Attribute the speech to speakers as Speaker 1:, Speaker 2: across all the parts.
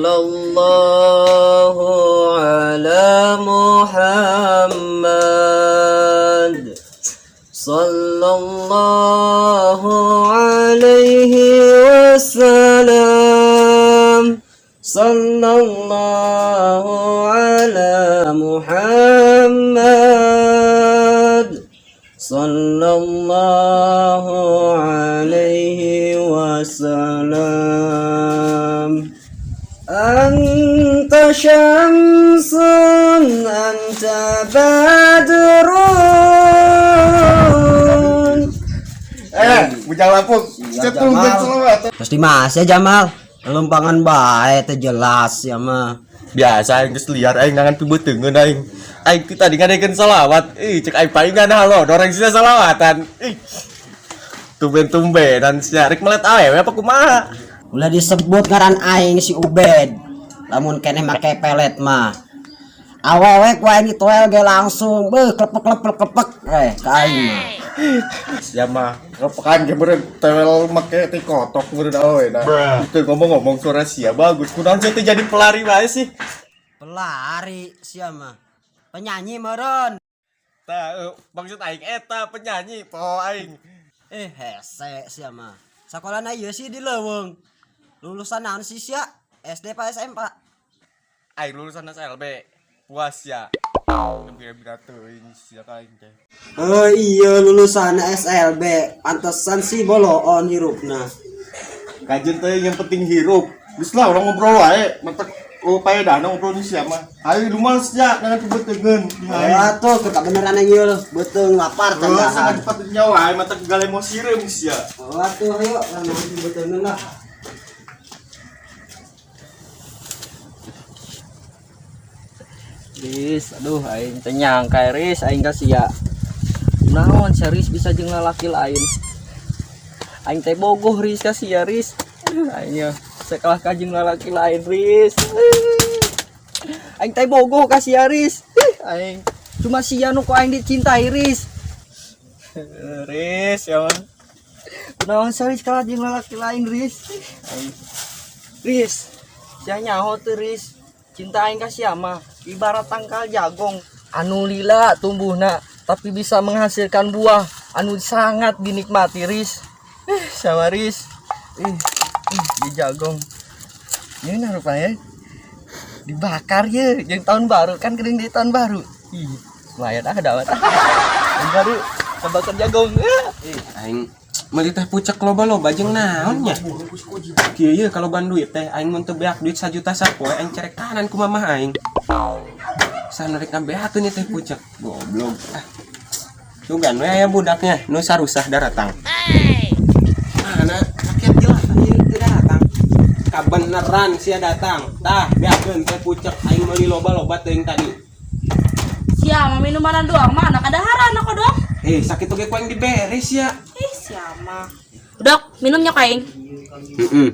Speaker 1: Sallallahu ala Muhammad. Sallallahu alaihi wasallam. Sallallahu ala Muhammad. Sallallahu alaihi wasallam. Anta syamsun, anta badrun.
Speaker 2: Eh, Bujang Lampung. Cetung selawat.
Speaker 1: Pasti mas ya Jamal. Lempangan bae teh jelas ya mah.
Speaker 2: Biasa aing geus liar, aing ngangan pibeuteungeun aing. Aing ti tadi ngadekeun salawat. Ih, cek aing palingan halo, doreng sia salawatan. Ih. Tumben-tumbenan sia rek melet awewe apa kumaha?
Speaker 1: Ulah disebut ngaran aing si Ubed. Lamun keneh make pelet mah. Awewe ku aing ditoel ge langsung beuh klepek klepek klepek eh ka aing mah.
Speaker 2: Sia mah kepekan ge meureun tewel make ti kotok meureun awewe nah. Itu ngomong-ngomong suara sia bagus. Kunaon sia teh jadi pelari wae sih?
Speaker 1: Pelari sia mah. Penyanyi meureun.
Speaker 2: Tah, maksud aing eta penyanyi poho aing.
Speaker 1: Eh, hese sia mah. Sakolana ieu sih di leuweung. Lulusan naon sih sia? SD pa SMP?
Speaker 2: Aing lulusan SLB. Puas ya. Bira-bira teuing sia ka aing teh.
Speaker 1: Oh iya, lulusan SLB. Pantesan sih boloon hirupna.
Speaker 2: Kajen teh yang penting hirup. Geus lah urang ngobrol wae, matak oh paedana ngobrol ni sia mah. Ayo lu males ya dengan pibeuteungeun.
Speaker 1: Oh atuh keur kabeneran aing ieu beuteung lapar
Speaker 2: Oh,
Speaker 1: can
Speaker 2: sangat cepat nyawa, matak gale mau sireum sia.
Speaker 1: Oh atuh ayo urang nang beuteungeun lah.
Speaker 3: Riz, aduh aing teh nyangka Riz, aing ka sia. Naon sia Riz bisa jeung lalaki lain. Aing teh bogoh Riz ka sia Riz. Aduh aing ya sekalah ka jeung lalaki lain Riz. Aing teh bogoh ka sia Riz. Aing cuma sia nu ku aing dicintai Riz. Riz ya mah. Kunaon sia Riz kalah jeung lalaki lain Riz. Aing. Riz, sia nyaho teu Riz. Cinta aing ka sia mah ibarat tangkal jagong anu lila tumbuhna tapi bisa menghasilkan buah anu sangat dinikmati Riz. Sama Riz. Ih, ih, di jagong. Ini nah rupanya dibakar ya, yang tahun baru kan kering di tahun baru. Ih, lumayan ah dapat. Tahun baru kebakar jagung.
Speaker 4: Aing meuli teh pucek loba-loba jeung naon nya? Kieu ye kalau ban duit teh aing mun teu beak duit 1 juta sapoe aing cerek kanan ku mamah aing. Sana rek ngabeakeun ieu teh pucek. Goblok. Ah. Sugan we aya budaknya nu sarusah daratang. Mana rakyat jelata ieu teu datang. Kabeneran sia datang. Tah beakeun teh pucek aing meuli loba-loba teuing tadi.
Speaker 5: Siapa minumanan doang mah anak kadaharan aku dok.
Speaker 4: Eh sakit oge ku aing diberes ya.
Speaker 5: Ih, siapa? Dok, minumnya kaing.
Speaker 4: Heeh.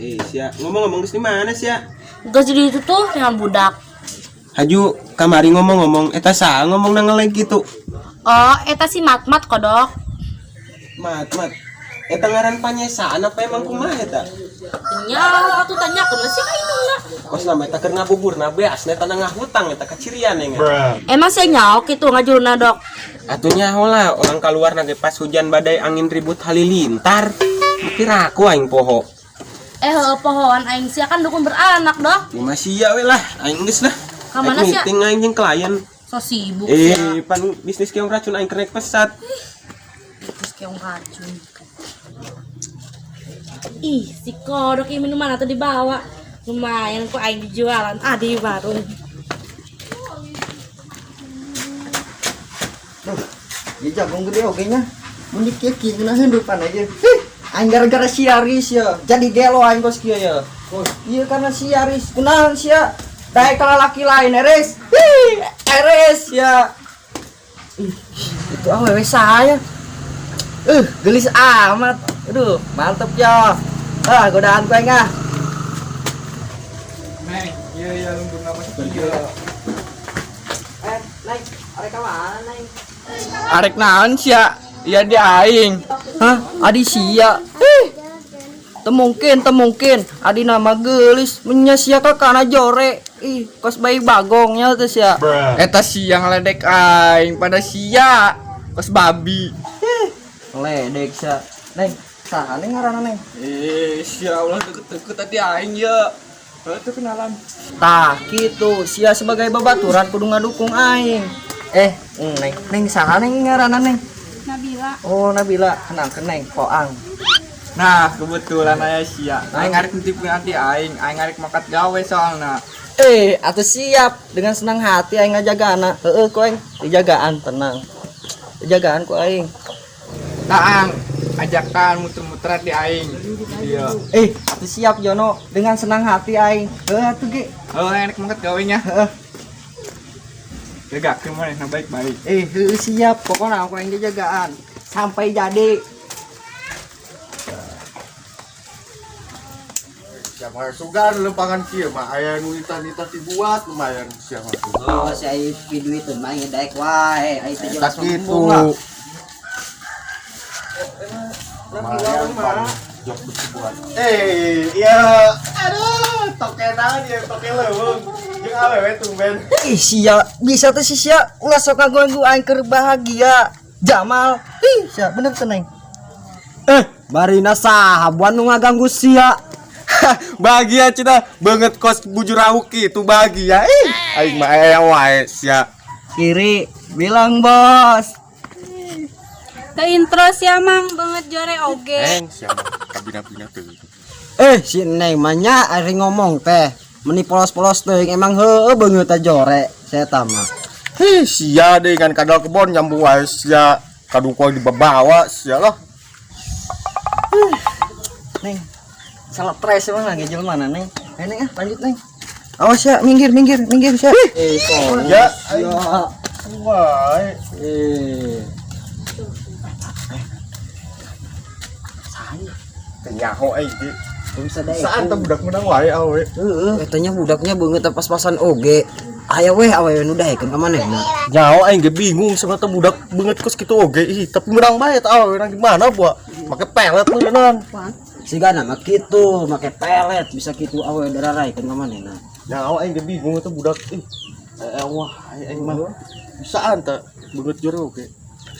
Speaker 4: Eh, sia, ngomong-ngomong geus di mana sia?
Speaker 5: Gak jadi itu tuh dengan budak.
Speaker 4: Haju kamari ngomong-ngomong eta saha ngomong nang ngeleg gitu.
Speaker 5: Oh, eta si mat-mat kok, Dok.
Speaker 4: Mat, mat. Eta ngaran panyesaan apa emang kumaha eta?
Speaker 5: Nya, atuh tanya kumaha sih ka indungna.
Speaker 4: Kos lama eta keur ngabuburna beasna eta ngahutang eta kacirian ya.
Speaker 5: Emang sih nyaok itu ngajurna, Dok.
Speaker 4: Atuh nyaho lah orang keluar nage pas hujan badai angin ribut halilintar. Kira aku aing poho.
Speaker 5: Eh, heueuh pohoan aing sia kan dukun beranak, Dok.
Speaker 4: Ya masih ya we lah, aing geus lah.
Speaker 5: Ka mana
Speaker 4: Aing
Speaker 5: sia?
Speaker 4: meeting aing jeung klien.
Speaker 5: So sibuk sia.
Speaker 4: Eh, pan bisnis keong racun aing keur naik pesat.
Speaker 5: Terus keong racun. Ih, si kodok ini minuman atau dibawa. Lumayan kok aing dijualan ah di warung.
Speaker 3: Duh, ya jagung gede oge nya. Mun dikieu-kieu ngeunaheun rupana ieu. Hih, aing gara-gara sia Riz ya. Jadi gelo aing kos kieu ya. Iya karena sia Riz. Kunaon sia? Daek ka lalaki lain Riz. Hih, Riz ya. Ih, itu awewe saya. Gelis amat. Aduh, mantep ya. Ah, godaan ku aing ah.
Speaker 6: Neng, iya iya lembur nama iya.
Speaker 3: Eh, Neng, arek ka mana, Neng?
Speaker 6: Arek naon sia? Iya di aing.
Speaker 3: Hah? Adi sia. Ih. Teu mungkin, teu mungkin. Adina mah geulis, menya sia kakana jore. Ih, kos bayi bagong nya teh sia.
Speaker 6: Eta sia ngaledek aing pada sia kos babi.
Speaker 3: Ledek sia. Neng, saha neng ngaranna neng?
Speaker 6: Eh, sia ulah deket-deket tadi aing ya. Itu kenalan.
Speaker 3: Tah, kitu. Sia sebagai babaturan kudu ngadukung aing. Eh, neng, neng saha neng ngaranna neng?
Speaker 5: Nabila.
Speaker 3: Oh, Nabila, kenalkeun neng, Koang.
Speaker 6: Nah, kebetulan aya sia. Aing arek nitipkeun ati aing, aing arek makat gawe soalna.
Speaker 3: Eh, atuh siap. Dengan senang hati aing ngajagana. Heeh, ku aing dijagaan tenang. Dijagaan ku aing.
Speaker 6: Taang, ajakan muter-muter di aing. Iya.
Speaker 3: Eh, atuh siap Jono. Dengan senang hati aing. Heuh atuh ge.
Speaker 6: Oh, aing arek makat gawenya.
Speaker 3: Heeh.
Speaker 6: Jagakeun manehna baik-baik.
Speaker 3: Eh, heuh siap. Pokoknya aku aing dijagaan sampai jadi.
Speaker 2: Siapa sugan lempangan kieu mah aya nu nita-nita dibuat lumayan siapa tuh.
Speaker 1: Oh, si ai piduiteun mah aing daek wae, ai teh
Speaker 2: Eta
Speaker 1: jelas
Speaker 2: kitu.
Speaker 1: lah.
Speaker 2: Lumayan pan jok dibuat. Eh, iya. Aduh, tokenan ya, toke leuweung. Jeung awewe tumben.
Speaker 3: Ih, sia bisa tuh si sia ulah sok ngaganggu aing keur bahagia. Jamal. Ih, sia bener teh neng.
Speaker 1: Eh, barina saha buan nu ngaganggu sia.
Speaker 2: Bahagia cina banget kos bujur rauk itu bahagia. Ih, aing mah aya wae sia.
Speaker 3: Kiri bilang bos.
Speaker 5: Ke intro sia mang banget jore oge.
Speaker 2: Eng sia mah kabina-bina teu.
Speaker 1: Eh, si Neng mah nya ari ngomong teh. Meni polos-polos teuing emang heueuh beungeut teh jore saya mah.
Speaker 2: Hih, sia deh kan kadal kebon nyambung wae sia. Kadung kuang dibawa sia lah.
Speaker 3: Neng. Salah pres emang lagi jelema mana neng. Ayo neng ah, lanjut neng. Awas ya, minggir, minggir, minggir sia.
Speaker 1: Eh, kok.
Speaker 2: Ya, aing
Speaker 1: Ya.
Speaker 2: wae.
Speaker 1: Eh.
Speaker 2: Teu nyaho aing ge.
Speaker 1: Bisa daek.
Speaker 2: Saan teh budak menang wae awe.
Speaker 1: Heeh, katanya budaknya beungeut teh pas-pasan oge. Aya weh awewe nu daekeun ka manehna.
Speaker 2: Nyaho aing ge bingung sama teh budak beungeut kos kitu oge ih, tapi menang bae teh awewe nang di mana buah. Make pelet meureunnan.
Speaker 1: Sigana mah kitu, make pelet bisa kitu awewe dararaikeun ka manehna.
Speaker 2: Nyaho aing ge bingung teh budak ih. Eh wah aing mah bisaan teh beungeut jero oge.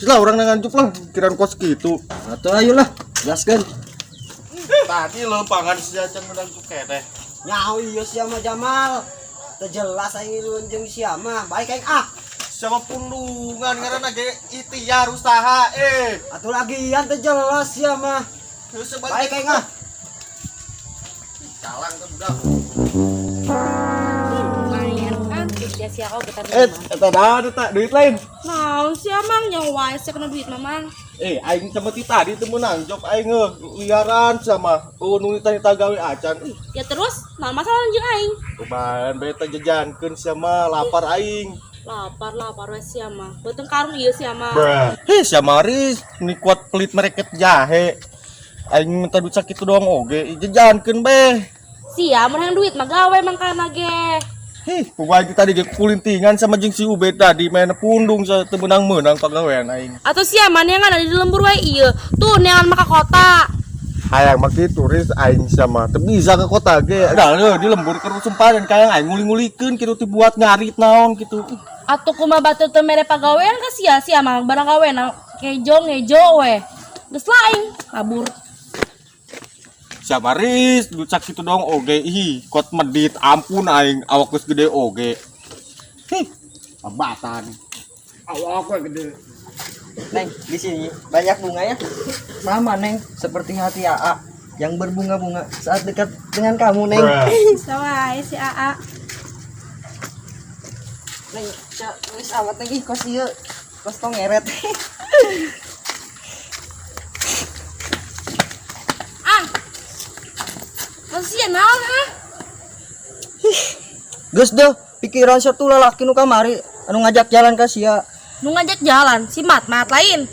Speaker 2: Lah urang nganjuk lah kiraan kos kitu.
Speaker 1: Atuh ayolah, gaskeun.
Speaker 2: Tadi lempangan sia can menang ku keneh.
Speaker 1: Nyaho ieu sia mah Jamal. Teu jelas aing ngiluan jeung sia mah. Baik aing ah.
Speaker 2: Sama pundungan ngaranna ge ikhtiar usaha eh.
Speaker 1: Atuh lagian teu jelas sia mah.
Speaker 2: Terus
Speaker 1: Baik aing ah.
Speaker 2: Calang teh budak.
Speaker 5: Lumayan kan sia sia oge tadi.
Speaker 2: Eh, eta dah eta duit lain.
Speaker 5: Naon sia mang yang wae sia kena duit mamang.
Speaker 2: Eh, aing sama ti tadi teu meunang job aing heuh, liaran sama oh nu nita gawe acan. Ih,
Speaker 5: Ya terus, naon masalah jeung aing?
Speaker 2: lumayan beta jajankeun sama lapar aing.
Speaker 5: Lapar lapar we sia mah. Beuteung karung ieu sia mah.
Speaker 2: Heh, sia maris, ni kuat pelit mereket jahe. Aing minta duit sakitu doang oge, jajankeun beh.
Speaker 5: Sia mun hayang duit mah gawe mangkana ge.
Speaker 2: Hih, pokoknya tadi ge kulintingan sama jeung si Ubed tadi main pundung sa teu meunang-meunang pagawean aing.
Speaker 5: Atau sia mah neangan ada di lembur wae ieu. Tuh neangan mah ka kota.
Speaker 2: Hayang mah kitu turis aing sama teu bisa ke kota ge. Dah heuh, di lembur keur sumpahan kayang aing nguling-ngulikeun kitu dibuat ngarit naon kitu.
Speaker 5: Atuh kumaha batur teu mere pagawean ka sia sia mah barang gawe kejo ngejo we. Geus lain kabur.
Speaker 2: Siapa ris, duit sakitu doang oge ih, kuat medit ampun aing awak geus gede oge. Hih, abatan.
Speaker 6: Awak gede.
Speaker 3: Neng, di sini banyak bunga ya. Sama neng, seperti hati AA yang berbunga-bunga saat dekat dengan kamu neng.
Speaker 5: Sawae si AA.
Speaker 3: Neng, sia geus amat neng ih kos ieu. Kos tong ngeret.
Speaker 5: Ah. Masih sia naon ah?
Speaker 3: Geus deh, pikiran sia tuh lalaki nu kamari anu ngajak jalan ka sia.
Speaker 5: Nu ngajak jalan si mat mat lain.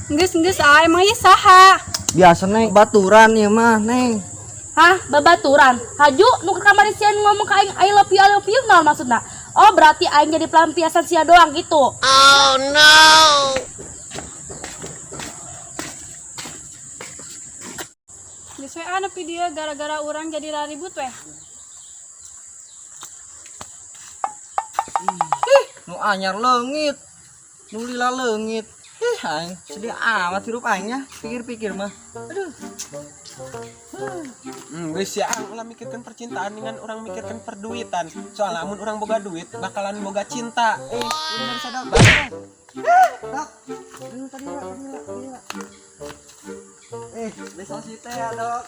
Speaker 7: Geus geus ah emang ieu saha?
Speaker 3: Biasa neng, baturan ieu mah neng.
Speaker 5: Hah, babaturan. Haju nu ke kamari sia nu ngomong ka aing I love you naon maksudna? Oh, berarti aing jadi pelampiasan sia doang gitu.
Speaker 7: Geus we ah, nepi dieu gara-gara urang jadi raribut weh.
Speaker 3: Nu anyar leungit. Nu lila leungit. Ih, aing sedih amat hirup aingnya, pikir-pikir mah. Aduh.
Speaker 4: Geus ya, ah, ulah mikirkan percintaan dengan orang mikirkan perduitan. Soalnya amun orang boga duit bakalan boga cinta. Eh, bener sadar banget.
Speaker 3: Dok, aduh tadi lah, tadi lah, tadi lah. Eh, besok sih teh ya, Dok.